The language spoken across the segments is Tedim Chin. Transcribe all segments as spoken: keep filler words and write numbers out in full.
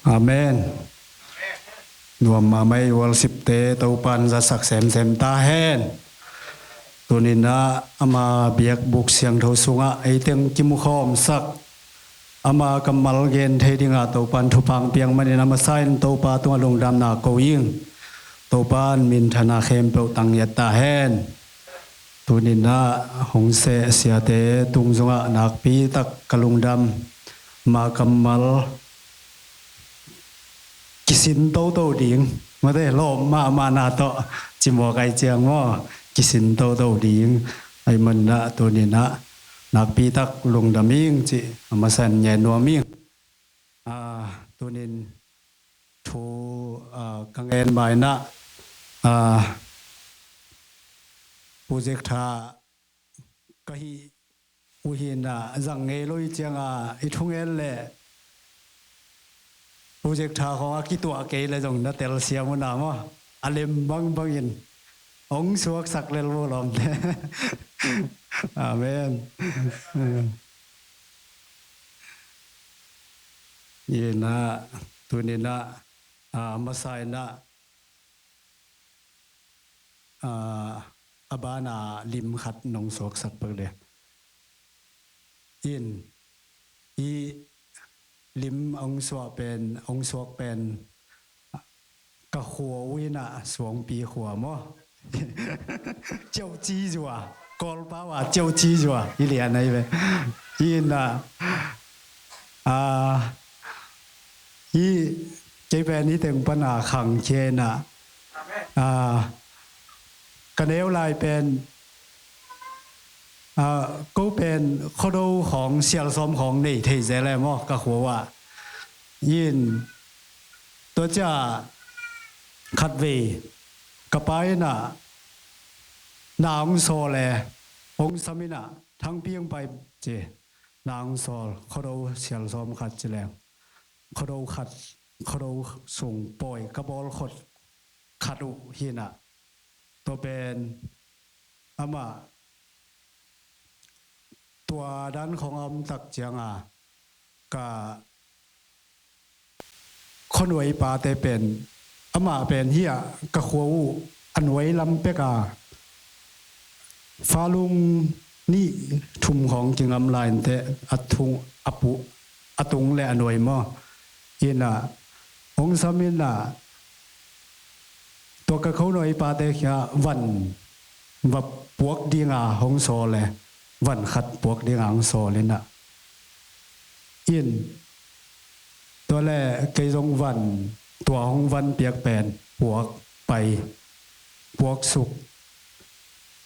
Amen. Nuam mahmah ei, worship-te Topan zatsak semsem ta hen. Tuninah ama biakbuk siangtho sungah ei teng kimukhawmsak, ama kammal gen thei dinga Topan thupha piak manin a masa in Topa tungah lungdamna ko ing. Topan minthana khempeuh tang ngiat ta hen. Tuninah hong seh siate tung zongah nakpi tak ka lungdam, ama kammal kisin toto ding, mate, lawm mahmahna tawh cimawk ai ciang maw, kisin toto ding. Ai manah tuninah nakpi tak lungdam ing cih a masa in ngen nuam ing. Ah, tunin thu, ah, ka ngen mainah, ah, project tha ka hih uh hinah zang ngei lo i cianga i thungen le project tha khawng a kituah kei le zong na telsiam uh na maw, a lem bangbangin hong suaksak lel vo lawmte. Amen. Inah tuninah, ah, masa inah, ah, a bana lim khat nong suaksak pak le in, i lim hong suak pen, hong suak pen ka khua uh inah Suangpi khua maw. Ciauh ci zua, Kawlpau a ciauh ci zua i lian ai ve. Inah, ah, i kei pen i teng pana khangkhia inah, ah, ka neu lai pen, ah, ko pen Khuado khawng, sialsawm khawng nei thei zel e maw, ka khua uh ah. In tua ciah khatvei ka pa inah na hong sawl e, hong sam inah Thangpi hong pai ci, na hong sawl, Khuado sialsawm khat ci leng, Khuado khat, Khuado sung pawi ka bawl khot khat uh hinah. Tua pen amah tua dan khawng a om tak cianga ka khuanuai pate pen, amah pen hiah ka khua uh a nuai lam peka falung nih thum khawng kingam lai inteh, a thung, a puh, a tung le a nuai maw. Inah hong sam inah tua ka khuanuai pate kiangah van va puak dinga hong sawl e, van khat puak dinga hong sawl inah. In tua le kei zong van, tua hong van piak pen puak pai, puak suk.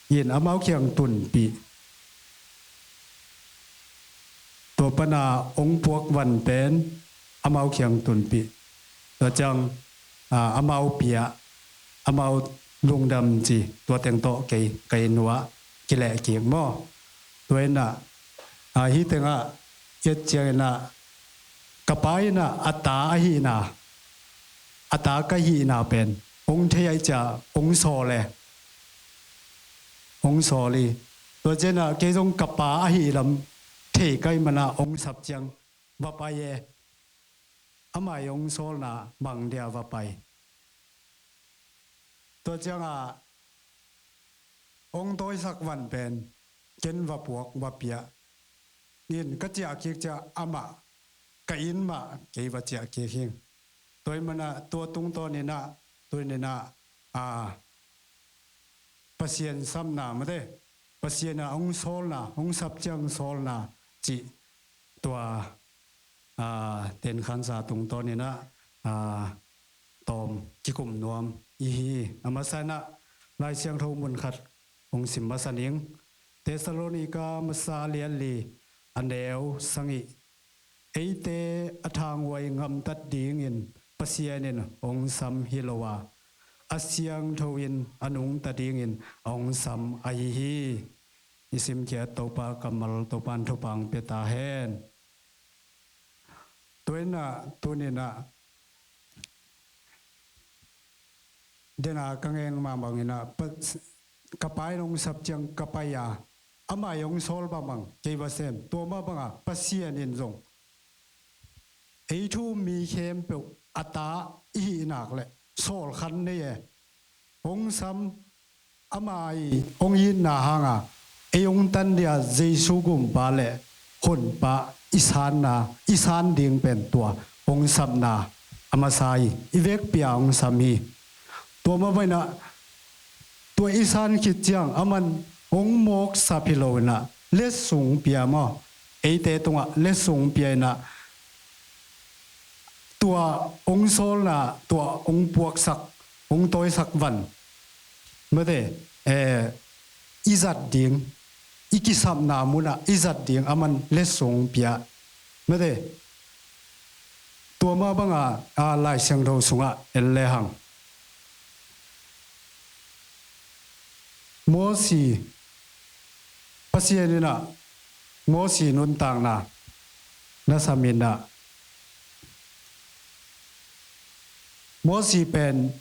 In amau kiang tunpih. Tua pana hong puak van pen amau kiang tunpih. Tua ciang, ah, amau pia, amau lungdam ci, tua teng tawh kei, kei nuah kileh kik maw. Tua inah, ah, hih tengah i et ciang inah ka pa inah a ta ahihna, a ta ka hihna pen hong thei ai cia hong sawl e, hong sawl hi. Tua cianah kei zong ka pa ahih lam thei ka hih manah hong sap ciang va pai e. Amah i hong sawlna mang dia va pai. Tua ciangah hong tawisak van pen ken va puak va pia. In ka ciah kik ciah amah ka inn mah kei va ciah kik hing. Tua ih manah tua tungtawn inah, tu inah, a, Pasian sapna mate, Pasian a hong sawlna, hong sap ciang sawlna cih tua, a, tenkhansa tungtawn inah, a, tawm kikum nuam ihi. A masa inah Lai Siangtho mun khat hong sim masa ning. Thessalonika masa lianli a neu sagih. Eite a thanghuai ngamtat dingin Pasian in hong sam hi lo a, a siangtho in a nungta dingin a hong sam ahi hi. I simkhiat Topa kammal Topan thupha hong pia ta hen. Tua inah, tu inah, dena ka ngeng bangbangin ah, pa, ka pa in hong sap ciang ka pai a, amah in hong sawl bangbang kei va sem. Tua mah banga Pasian in zong ei thu um mi khempeuh a ta i hih nak leh sawlkhan nei e. Hong sam ama i hong itna hanga ei hong tan dia Jesu gumpa le honpa i sanna, i san ding pen tua hong sapna a masa hi. I vekpi-a hong sam hi. Tua mah bang inah tua i san khit ciang aman hong mawksap hi lo inah letsong pia maw, eite tungah letsong pia inah tua hong sawlna, tua hong puaksak, hong tawisak van, mate, eh, i zat ding, i kisapna munah i zat ding aman letsong pia, mate. Tua mah banga, a, Lai Siangtho sungah en lehang Mosi, Pasian inah Mosi nuntakna na sam inah Mosi pen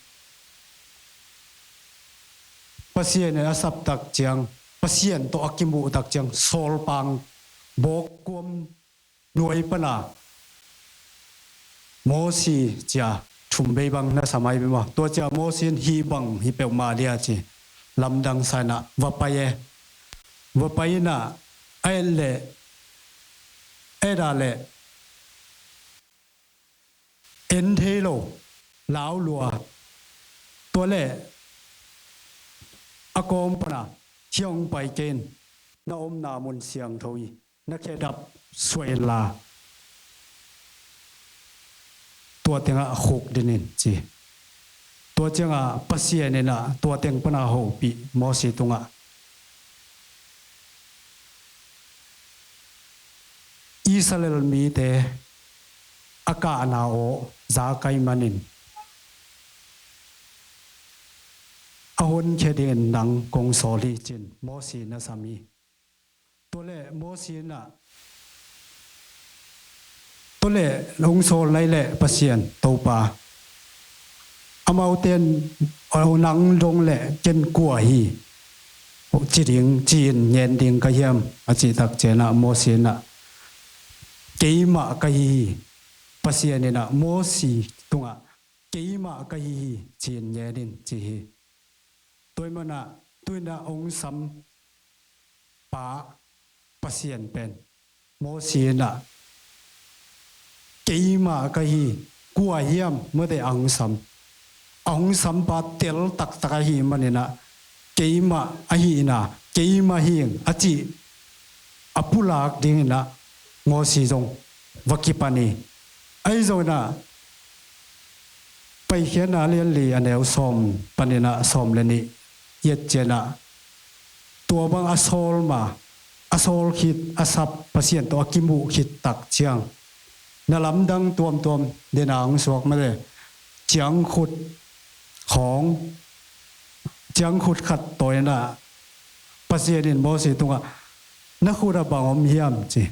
Pasian in a sap tak ciang, Pasian tawh a kimuh tak ciang sawlpang bawkkuam nuai pana Mosi cia thum bei bang na sam ai bima. Tua cia Mosi in hih bang hi peuhmah dia ci lamdang sa inah va pai e. Va pai inah a et leh, a et a leh en thei lo, lau lua. Tua leh a kawm pana, hih hong pai kei in, na omna mun siangtho hi, na khedap suah inla tua tengah khukdin in ci. Tua ciangah Pasian inah tua teng pana hopih Mosi tungah, Israel mite a kahna aw zak ahih manin a honkhia dingin nang kong sawl hi ci-in Mosi na sam hi. Tua leh Mosi inah, tua leh hong sawl lai leh Pasian Topa, amaute in nang dong leh ken kua hi ci ding, ci-in ngen ding ka hiam a cih tak ciangah Mosi inah keimah ka hi hi. Pasian inah Mosi tungah keimah ka hi hi ci-in ngen in ci hi. Tua ahih manah tu inah hong sam pa Pasian pen Mosi inah keimah ka hi, kua hiam, mate, a hong sam, a hong sampa tel taktak ahih maninah keimah ahihna, keimah hing a cih a pulak dinginah Mosi zong va kipan hi. Ahi zonginah Paikhiatna lianli a neu sawm paninah sawm le nih i et cianah tua bang a sawl ma, a sawl khit, a sap Pasian tawh a kimuh khit tak ciang na lamdang tuamtuam dena hong suak mate, ciangkhut khawng, ciangkhut khat tawh inah Pasian in Mosi tungah na khut ah bang om hiam ci.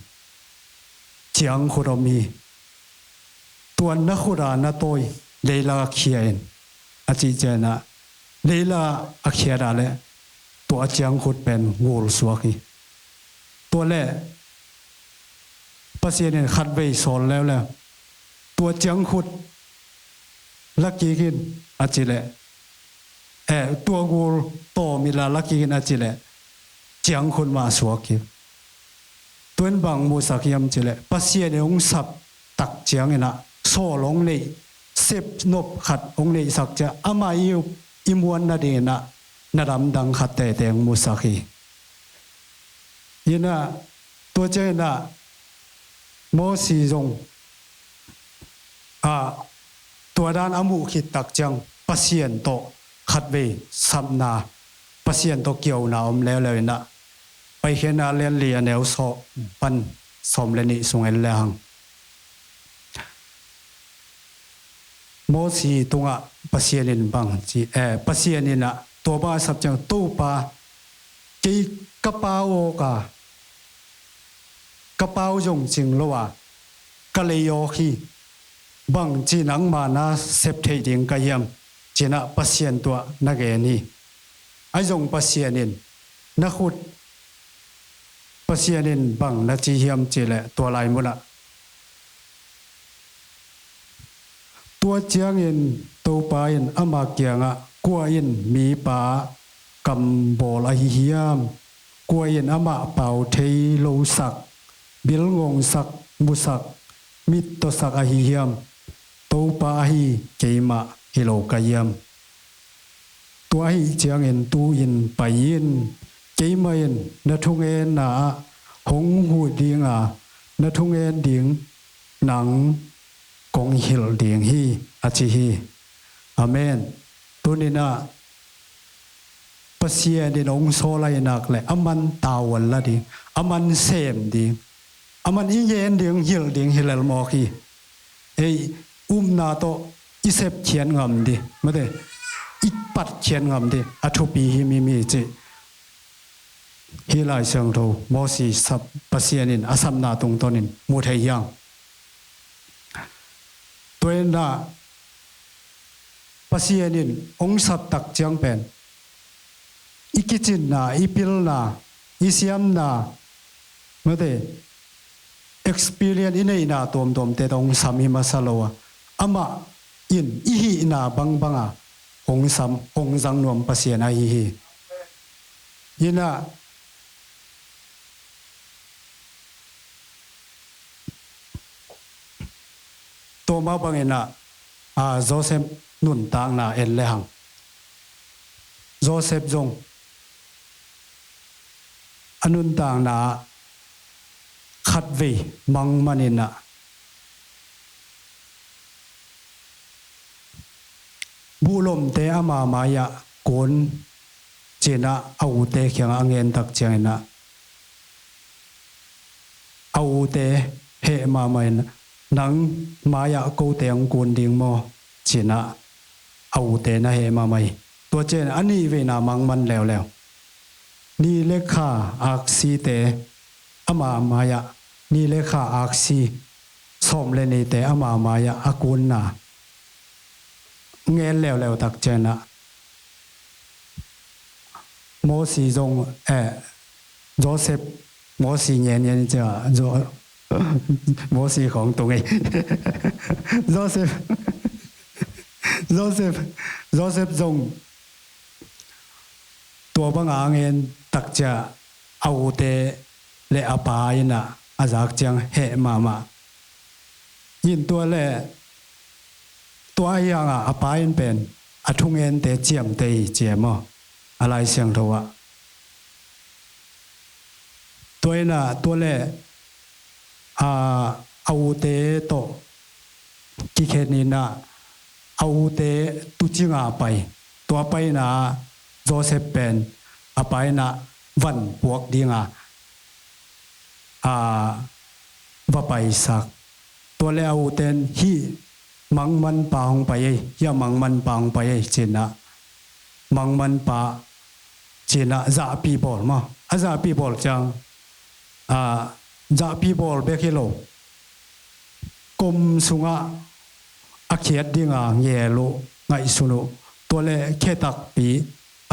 Ciangkhut om hi. Tua na khut a na tawi leilak ah khia in a cih cianah leilak ah a khiat a leh tua a ciangkhut pen gul suak hi. Tua leh Pasian in khatvei sawl leuleu tua ciangkhut la kik in a cih leh, eh, tua gul tawm inla la kik in a cih leh ciangkhut mah suak hi. Tua in bang musak hiam cih leh Pasian in hong sap tak cianginah sawl hong neih, sep nop khat hong neihsak ciang amah i, i muan nadinginah na lamdang khat teitei hong musak hi. Inah tua cianginah Mosi zong a tua dan a muh khit tak ciang Pasian tawh khatvei sapna, Pasian tawh kiona om leuleu inah Paikhiatna lianli a neu sawm pan sawm le nih sung en lehang Mosi tungah Pasian in bang ci, eh, Pasian inah tua bang a sap ciang Topa, kei ka pau awk a, ka pau zong cing lo a, ka lei awk hi, bang ci nangma na sep theih ding ka hiam cinah Pasian tuah na gen hi. Ahi zong Pasian in na khut, Pasian in bang na ci hiam cih leh tua lai munah Tua ciangin Topa in ama kiangah, "Kua in mipa kam bawl ahi hiam? Kua in amah pau thei losak, bilngongsak, musak, mittawsak ahi hiam? Topa ahi keimah hi lo ka hiam? Tua ahih ciangin tu-in pai in. Keimah in na thungenna ah hong huh dinga, na thungen ding nang kong hilh ding hi," a ci hi. Amen. Tuninah Pasian in hong sawl ahih nak leh a man tavuan la ding, a man sem ding, a man i ngen ding, hilh ding hi lel mawk hi. Ei upna tawh i sepkhiat ngam ding, mate, i patkhiat ngam ding a thupi hi mimi cih hih Lai Siangtho Moses sap, Pasian in a sapna tungtawnin mu thei hiang. Tua inah Pasian in hong sap tak ciang pen i kicinna, i pilna, i siamna, mate, experience i neihna tuamtuamte tawh hong sam hi masa lo a, amah in i hihna bangbanga hong sam, hong zang nuam Pasian ahi hi. Inah tua mah banginah, a, Joseph nuntakna en lehang, Joseph zong a nuntakna ah khatvei mangmaninah buhlomte ama mai-ah kun cinah a ute kiangah a ngen tak cianginah a ute heh mahmah in, "Nang mai-ah kote hong kun ding maw?" cinah a ute na heh mahmah hi. Tua ciang a nihveina mangman leuleu. Ni le kha aksite ama mai-ah, ni le kha aksi sawm le nihte ama mai-ah a kunna ngen leuleu tak cianginah Mosi zong, eh, Joseph, Mosi ngen ngen cia, Jo-, Mosi khawng tung ei. Joseph, Joseph, Joseph zong tua banga a ngen tak cia a ute le a pa inah a zak ciang heh mahmah. In tua le tua ahi hangah a pa in pen a thungente ciamteh hi cia maw, a Lai Siangtho ah. Tua inah tua le, a, a ute tawh kikhen inah a ute tucinga pai. Tua paina Joseph pen a pa inah van puak dinga, a, va paisak. Tua le a uten, "Hih mangmanpa hong pai ei, hih a mangmanpa hong pai ei," cinah mangmanpa cinah zahpih bawl maw, a zahpih bawl ciang, a, zahpih bawl bek hi lo, kom sungah a khiat dinga ngel uh, ngaihsun uh. Tua le khe takpi,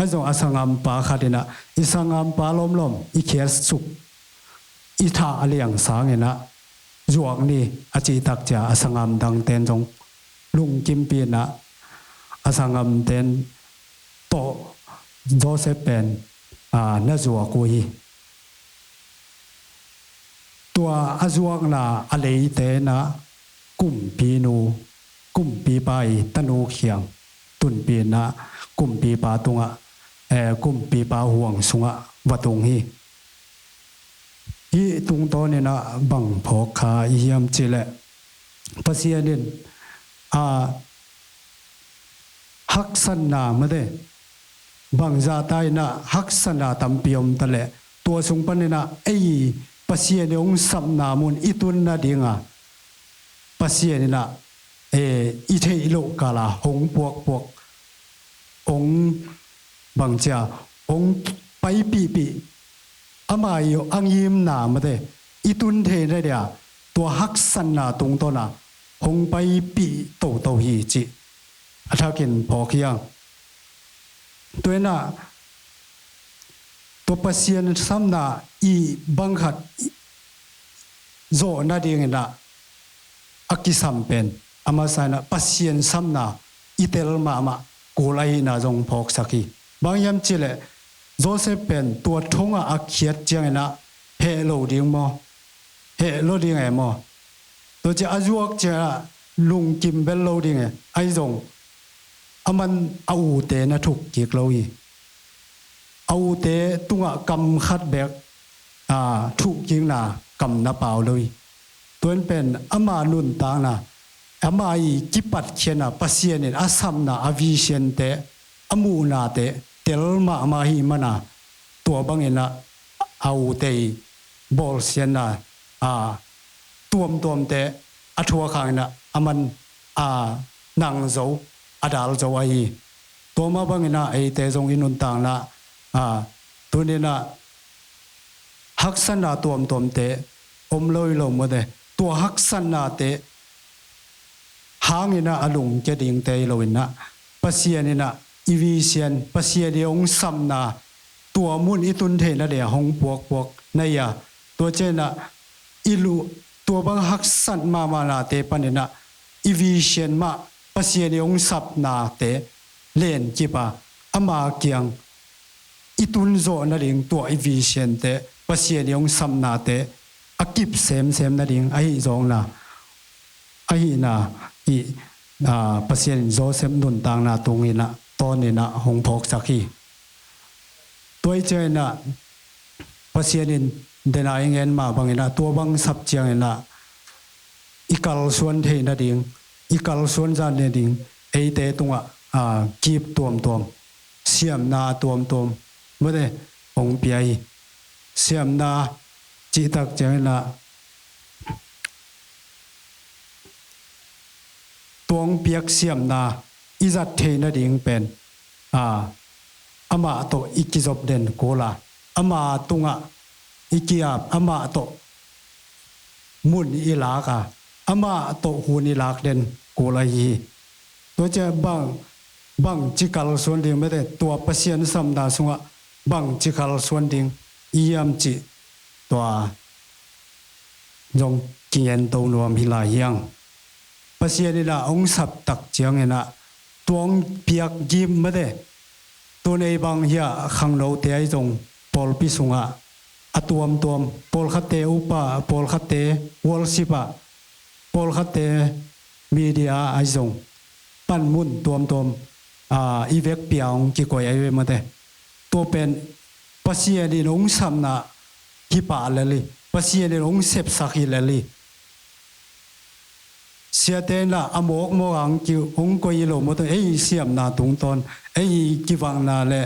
a zong a sanggampa khat inah, "I sanggampa lawmlawm i khiatsuk, i thah a liang sanginah zuak ni," a cih tak cia a sanggam dangten zong lungkimpi inah a sanggamten tawh Joseph pen, a, na zuak uh hi. Tua a zuakna a leite inah kumpinu, kumpipa i tanu khiang tunpih inah kumpipa tungah, eh, kumpipa huang sungah va tung hi. Hih tungtawninah bang phawk kha i hiam cihleh, Pasian in, a, haksatna mate, bangzahta inah haksatna tampi om taleh, tua sung paninah ei Pasian i hong sapna mun i tun nadinga Pasian inah, e, i theih loh kala hong puakpuak, hong bangcia, hong paipihpih, ama i a ngimna mate i tun theihna dia tua haksatna tungtawna hong paipih toto hi cih a thakin phawk hiang. Tua inah tua Pasian sapna i bangkhat zawh nadinginah a kisam pen a masa in ah Pasian sapna i tel mahmah kul ahihna zong phawksak hi. Bang hiam cih leh Joseph pen tua thong ah a khiat ciangin ah heh lo ding maw? Heh lo ding e maw? Tua ciang a zuak ciangin ah lungkim bel lo ding e. Ahi zong aman a ute na thuk kik lo hi. A ute tungah kam khat bek, aa, thuhkikna kam na pau lo hi. Tua in pen ama nuntakna, ama i kipatkhiatna, Pasian in a sapna, a vision te, a muhna te tel mahmah hi mana, tua bangin ah a ute i bawlsiatna, aa, tuamtuamte a thuak hangin ah aman a nang zo, a dal zo ahi hi. Tua mah bangin ah eite zong i nuntakna, aa, tuni in ah haksatna tuamtuamte om lo hi lo maw te. Tua haksatnate hangin ah a lungkia dingte hi lo in ah, Pasian in ah i vision, Pasian i hong sapna, tua mun i tun theihna ding a hong puakpuak na hi a. Tua ciangin ah i lu, tua bang haksat mahmahnate panin ah i vision mah, Pasian i hong sapnate lenkip a, ama kiang i tun zawh nading, tua i vision te, Pasian i hong sapnate a kip semsem nading ahi zawkna, ahihna i, aa, Pasian in Joseph nuntakna tungin ah tawnin ah hong phawksak hi. Tua i ciangin ah Pasian in dena i ngen mah bangin ah tua bang sap ciangin ah i kalsuan theih nading, i kalsuan zat nading, eite tungah, aa, kip tuamtuam, siamna tuamtuam, mate, hong pia hi. Siamna cihtak ciangin ah tua hong piak siamna i zat theih nading pen, aa, amah tawh i kizop den kul a, ama tungah i ki-ap, amah tawh mun i lak a, amah tawh hun i lak den kul ahi hi. Tua ciang bang, bangci kalsuan ding mate, tua Pasian sapna sungah bangci kalsuan ding i hiam cih tua zong kingen to nuam hi lai hi hang. Pasian in ah hong sap tak ciangin ah tua hong piak gift mate, tun ei bang hiah khangnote ahi zong pawlpi sungah a tuamtuam, pawlkhatte upa, pawlkhatte worship ah, pawlkhatte media ahi zong panmun tuamtuam, aa, i vekpi-a hong kikoih ahi ve mate. Tua pen Pasian in hong sapna hi pah lel hi, Pasian in hong sepsak hi lel hi. Siate in ah a mawkmawk a hong ki, hong koih hi lo maw te, ei siamna tungtawn, ei kivakna le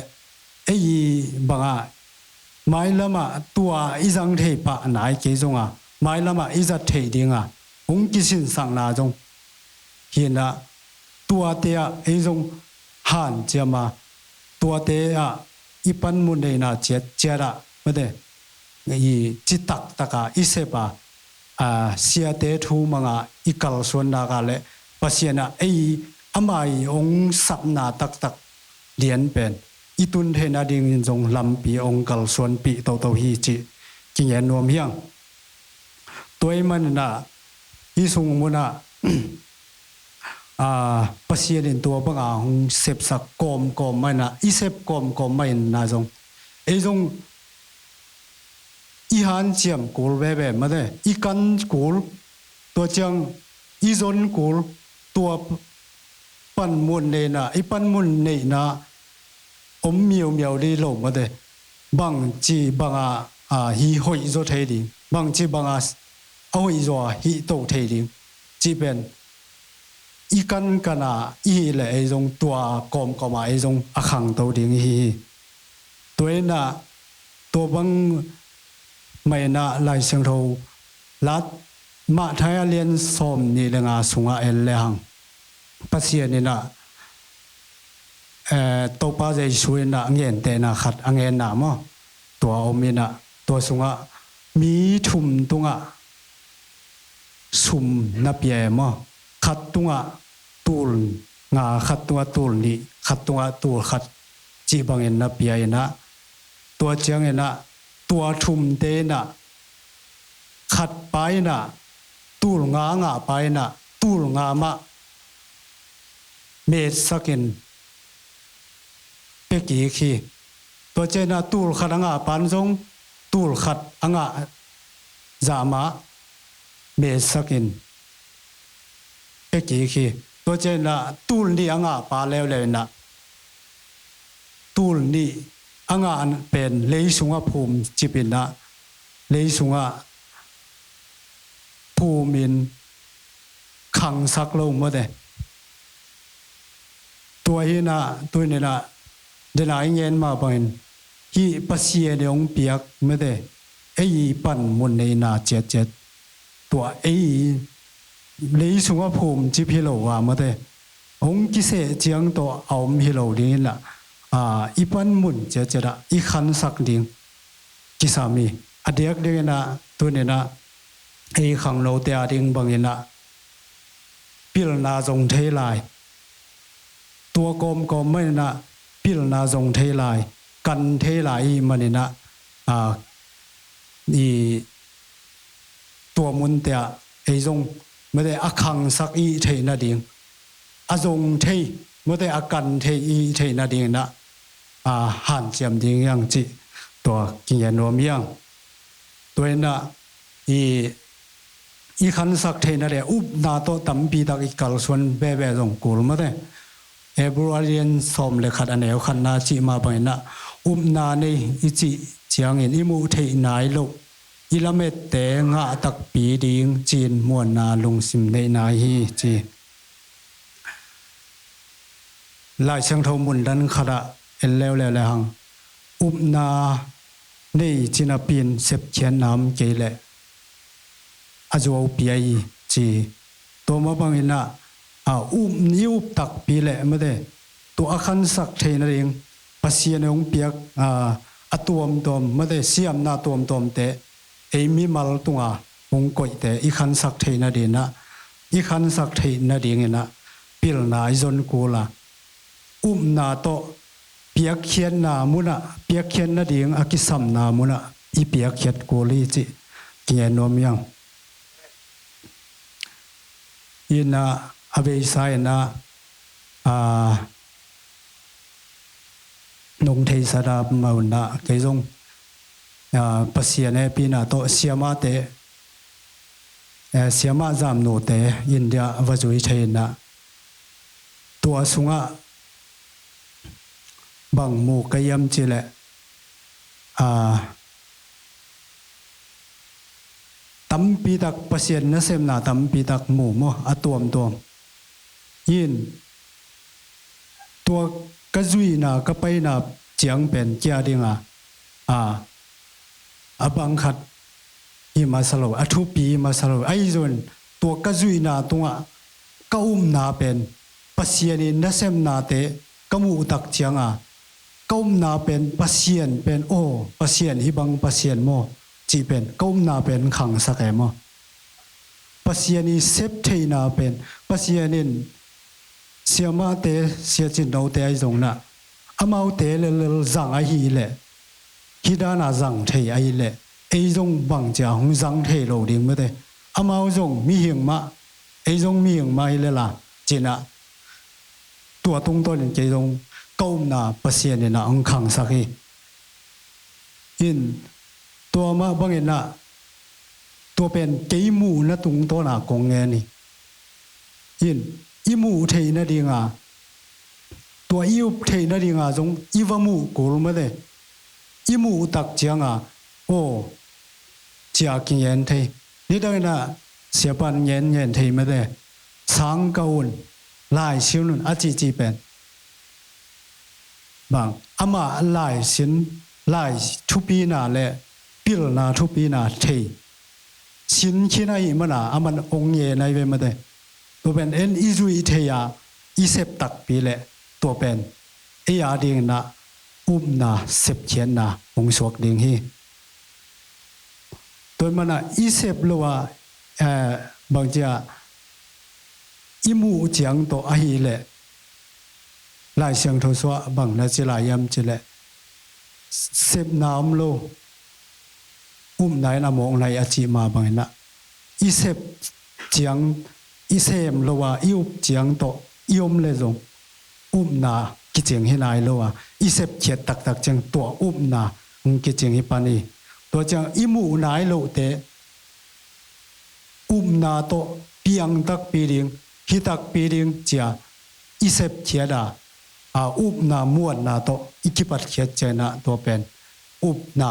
ei bangah mailamah tua i zang thei pah nai kei zong a, mailamah i zat theih ding a hong kisinsakna zong hi in ah, tuate ah ei zong hanciam a, tuate ah i panmun neihna ciatciat ah mate, i ci taktak a i sep a, aa, siate thu mang a i kalsuan nak a le Pasian ah ei ama i hong sapna taktak lian pen i tun theihna dingin zong lampi hong kalsuanpih toto hi cih kingen nuam hi hang. Tua ahih manin ah hih sung mun ah, aa, Pasian in tua bang a hong sepsak kawmkawm mah in ah, i sep kawmkawm mah in ah zong, ei zong i hanciam kul veve mate, i kan kul, tua ciang i zon kul, tua panmun neihna, i panmun neihna om miaumiau ding lo mate, bangci bang a, aa, hi hoih zaw thei ding, bangci bang a a hoih zaw a hih to thei ding cih pen i kankan a i hih leh ei zong tua kawmkawm a ei zong a khangto ding i hi hi. Tua in ah tua bang mah in ah Lai Siangtho la Matthai a lian sawm nih le nga sungah en le hang, Pasian in ah, eh, Topa Jesu in ah gentehna khat a genna maw, tua om in ah, tua sungah mi thum tungah sum na pia e maw, khat tungah tul nga, khat tungah tul nih, khat tungah tul khat cih bangin na pia in ah, tua ciangin ah tua thumte in ah khat pa in ah tul nga ngah pa in ah tul nga mah metsakin pia kik hi. Tua ciangin ah tul khat a ngah pan zong tul khat a ngah zah mah metsakin pia kik hi. Tua ciangin ah tul nih a ngah pa leuleu in ah tul nih a ngah pen lei sungah phum cip in ah lei sungah phum in khangsak lo mawte. Tua hi in ah tuni in ah dena i ngen mah bangin hih Pasian in hong piak mawte, ei i panmun neihna ciatciat, tua ei lei sungah phum cip hi lo a mawte, hong kiseh ciang tawh a om hi lo ding in ah, a, i panmun ciatciat ah i khansak ding kisam hi. A diak ding in ah tuni in ah ei khangnote a ding bangin ah pilna zong thei lai, tua kawmkawm mah in ah pilna zong thei lai, kan thei lai i hih manin ah, a, i tua munte ah ei zong mawte a khangsak i hih theih nading, a zong thei mawte a kan thei i hih theih nading in ah, a, hanciam ding hi hang cih tua kingen nuam hi hang. Tua in ah i, i khansak theih nading upna tawh tampi tak i kalsuan veve zong kul mawte. Hebru a lian sawm le khat a neu khatna cih mah bangin ah upna nei i cih ciangin i muh theih nai loh i lamette ngah takpi ding ci-in muanna lungsim neihna hi ci. Lai Siangtho mundan khat ah en leuleu le hang upna nei ci napi-in sepkhiatna om kei leh a zuaupi ahi ci. Tua mah bangin ah, a, up, i up takpi leh mawte tua a khansak theih nading Pasian hong piak, a, a tuamtuam mawte siamna tuamtuamte ei mimal tunga hong koihte i khansak theih nading ah, i khansak theih nading in ah pilna i zon kul a, upna tawh piakkhiatna munah, piakkhiat nading a kisamna munah i piakkhiat kul hi cih kingen nuam hi hang. In ah a beisa in ah, a, nong theihsa dan mah un ah kei zong, a, Pasian hehpihna tawh siamahte, a, siamah zamnute India va zui thei in ah tua sungah bang mu ka hiam cih leh, a, tampi tak Pasian nasepna tampi tak mu maw, a tuamtuam. In tua ka zuihna ka paina ciang pen kia dinga, a, a bang khat hi masa lo, a thupi hi masa lo. Ahi zongin tua ka zuihna tungah ka upna pen Pasian in nasepnate ka muh tak cianga ka upna pen Pasian pen, aw, Pasian hih bang Pasian maw cih pen ka upna pen khangsak e maw? Pasian i sep theihna pen, Pasian in siamahte, siacinnote ahi zongin ah amaute lellel zang ahih leh, hih dana zang thei ahih leh ei zong bangcia hong zang thei lo ding mawte. Amau zong mihing mah, ei zong mihing mah hi lel a, ci-in ah tua tungtawnin kei zong ka upna Pasian in ah hong khangsak hi. In tua mah bangin ah tua pen kei muhna tungtawna kong ngen hi. In i muh theih nadinga, tua i up theih nadinga zong i va muh kul mawte, i muh tak cianga, aw, cia kingen thei. Nidangin ah siapan ngen ngen thei mawte, sang ka un, lai sin un a cihcih pen bang, amah lai sin, lai thupina le pilna thupina thei sin khin ahih mana aman ong ngen ahi ve mawte. Tua pen en i zuih thei a i sep takpi leh tua pen ei a dingin ah upna sepkhiatna hong suak ding hi. Tua mana i sep lo a, eh, bangcia i muh ciang tawh ahih leh Lai Siangtho suah bang na ci lai hiam cih leh sepna om lo, upna in a mawkna hi a cih mah bangin ah i sep ciang i sem lo a i up ciang tawh i om le zong upna kicing hi nai lo a, i sepkhiat taktak ciang tua upna hong kicing hi pan hi. Tua ciang i muh nai lohte upna tawh piang takpi ding, hi takpi ding cia i sepkhiat a, a upna muanna tawh i kipatkhiat ciangin ah tua pen upna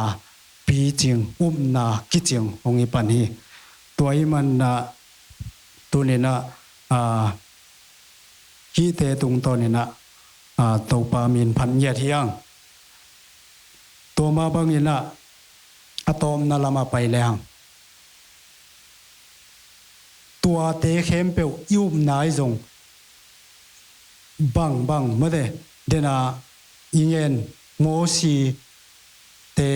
picing, upna kicing hong hi pan hi. Tua ahih manin ah tuni-in ah, a, hihte tungtawnin ah, a, Topa min phat ngiat hi hang. Tua mah bangin ah a tawpna lamah pai le hang, tuate khempeuh i upna ahi zong bangbang mate, den a i ngen Mosi te,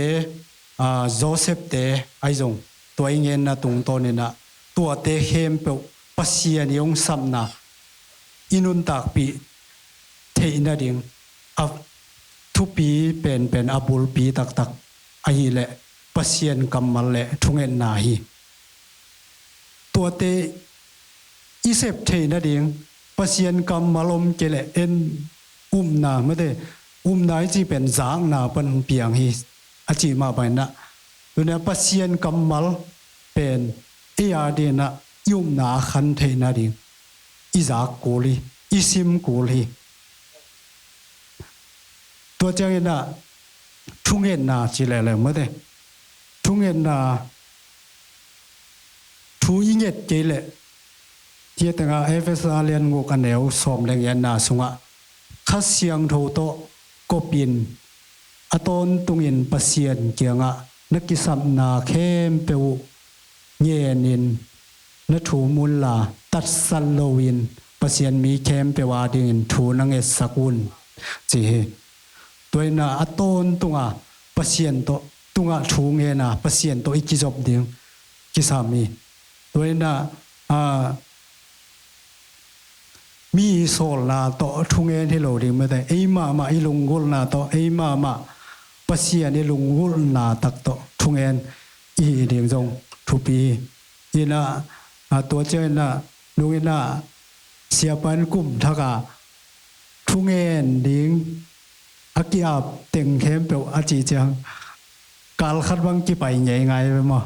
a, Joseph te ahi zong, tua i ngenna tungtawnin ah tuate khempeuh Pasian i hong sapna i nuntakpih theih nading a thupi penpen, a bulpi taktak ahih leh Pasian kammal le thungetna hi. Tuate i sep theih nading Pasian kammal om kei leh en upna mate, upna i cih pen zakna pan piang hi a cih mah bangin ah, tuni-a Pasian kammal pen ei adingin ah i upna a khan theih nading i zak kul hi, i sim kul hi. Tua ciangin ah thungetna ci leuleu mate, thungetna thu i nget kei leh, hih tengah Efesa lian guk a neu sawm le giatna sungah Kha Siangtho tawh kopin a tawntungin Pasian kiangah na kisapna khempeuh uh ngenin na thum unla, tatsat loin Pasian mi khempeuh adingin thu na ngetsak un, ci hi. Tua in ah a tawntunga Pasian tawh tungah thu ngen a, Pasian tawh i kizop ding kisam hi. Tua in ah, a, mi i sawlna tawh thungen hi lo ding mate, ei mahmah i lunggulhna tawh, ei mahmah Pasian i lunggulhna tak tawh thungen i hih ding zong thupi hi. In ah, a, tua ciangin ah nung in ah siapa in kum thak a thungen ding a ki-ap teng khempeuh a cih ciang kal khat bang kipai ngeingai ve maw?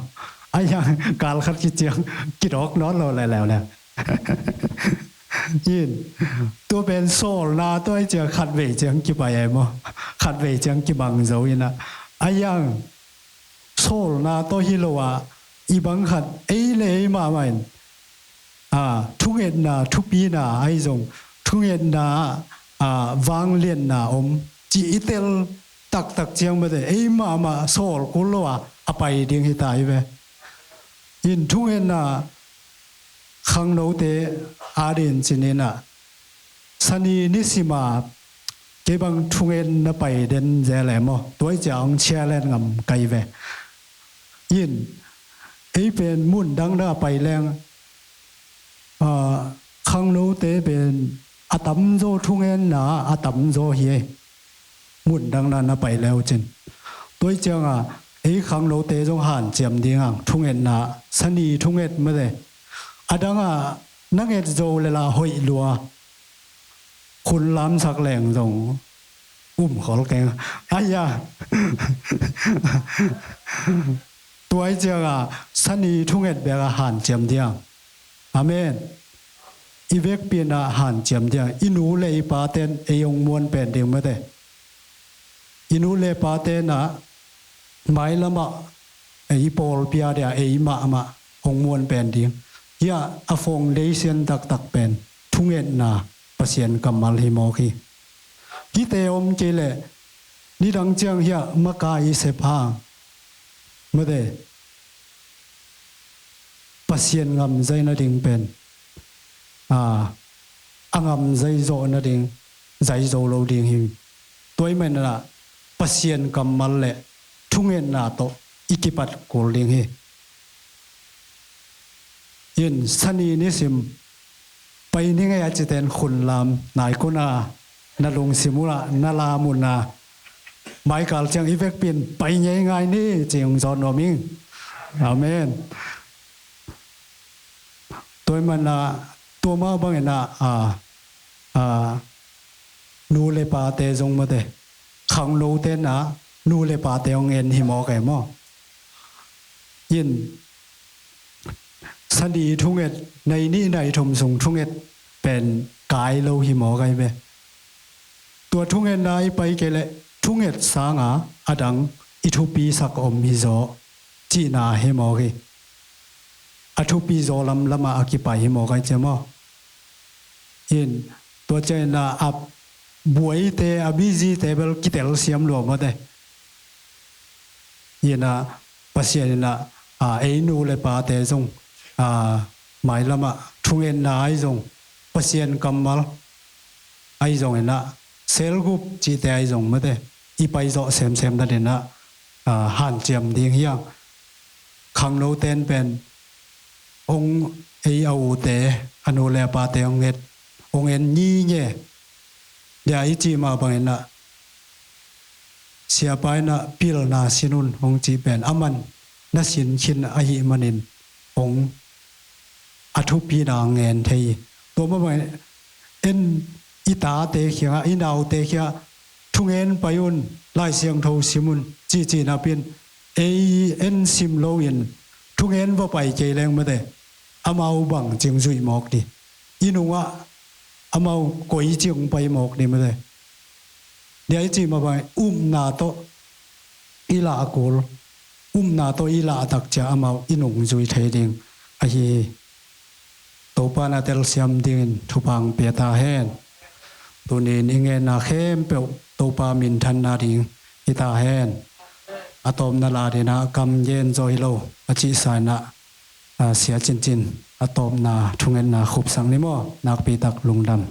A hiang kal khat ki ciang kidawk nawn lo leuleu le. In, tua pen sawlna tawh a ciang khatvei ciang kipai ai maw? Khatvei ciang kibang zo in ah, a hiang sawlna tawh hi lo a, i bang khat ei le ei mahmah in, a, thungetna thupina ahi zong, thungetna, a, vangliatna om cih i tel taktak ciang mate, ei mahmah sawl kul lo a, a pai ding hi ta hi ve. In thungetna khangnote adingin ci-in ah, Sani nisima kei bang thungen na pai den zel e maw? Tua i ciang challenge ngam kai ve. In, ei pen mun dangdang a pai leng, a, khangnote pen a tamzaw thungenna a tamzaw hi e. Mun dangdang na pai leu cin. Tua i cianga ei khangnote zong hanciam ding ang, thungetna, Sani thunget mate. A danga na nget zo le la hoih lua, khun lamsak leng zong um khol keng. Aya. Tua i cianga Sani thunget bek a hanciam ding ang. Amen. I vekpi in ah hanciam ding ang. I nu le i paten ei hong muan pen ding mate. I nu le paten ah mailamah ei pawlpi a dia ei mahmah hong muan pen ding. Hiah a foundation taktak pen thungetna Pasian kammal hi mawk hi. Hihte om kei leh nidang ciang hiah maka i sep hang mate, Pasian ngam zai nading pen, a, a ngam zai zawh nading zai zo lo ding hi. Tua ahih manin ah Pasian kammal le thungetna tawh i kipat kul ding hi. In Sani nisim pai ni ngei a citen khun lam nai kona na lungsim unah na lam unah maikal ciang i vekpi in pai ngei ngai ni ci hong zawn nuam ing. Amen. Tua ahih manin ah Tua mah bangin ah, a, a, nu le pate zong mate, khangnote na nu le pate hong en hi mawk e maw. In sani thunget, nai nih nai thum sung thunget pen kai lo hi mawk ai ve. Tua thungetna i pai kei leh thunget sanga a dang i thupisak om hi zaw cihna hi mawk hi. A thupi zaw lamlamah a kipai hi mawk ai cia maw. In tua ciangin ah a buaite, a busy-te bel kitel siam lua mawte. In ah Pasian in ah, a, ei nu le pate zong, a, mailamah thungetna ai zong, Pasian kammal ai zong in ah, cell group cihte ai zong mate, i pai zawh semsem nadin ah, a, hanciam ding hiang. Khangnoten pen hong, ei a ute, a nu le a pate hong et, hong en nginge. Dia i cih mah bangin ah, siapa in ah pilna sin un hong cih pen a man na sin khin ahih manin hong a thupina ngen thei hi. Tua mah bangin en i tate kiangah, i naute kiangah thungen pai un, Lai Siangtho sim un cihcih napin ei en sim loin thungen va pai kei leng mate, amau bang cing zuih mawk di. I nungah amau koi cing pai mawk di mate. Dia i cih mah bangin upna tawh i lah a kul, upna tawh i lah a takcia amau i nungzui thei ding ahi hi. Topa na telsiam dingin thupha hong pia ta hen. Tunin i ngenna khempeuh Topa minthanna ding hi ta hen. A tawpna la dinah kam gen zaw hi lo a cihsa inah, a, sia cincin a tawpna thungetna khupsak ni maw? Nakpitak lungdam.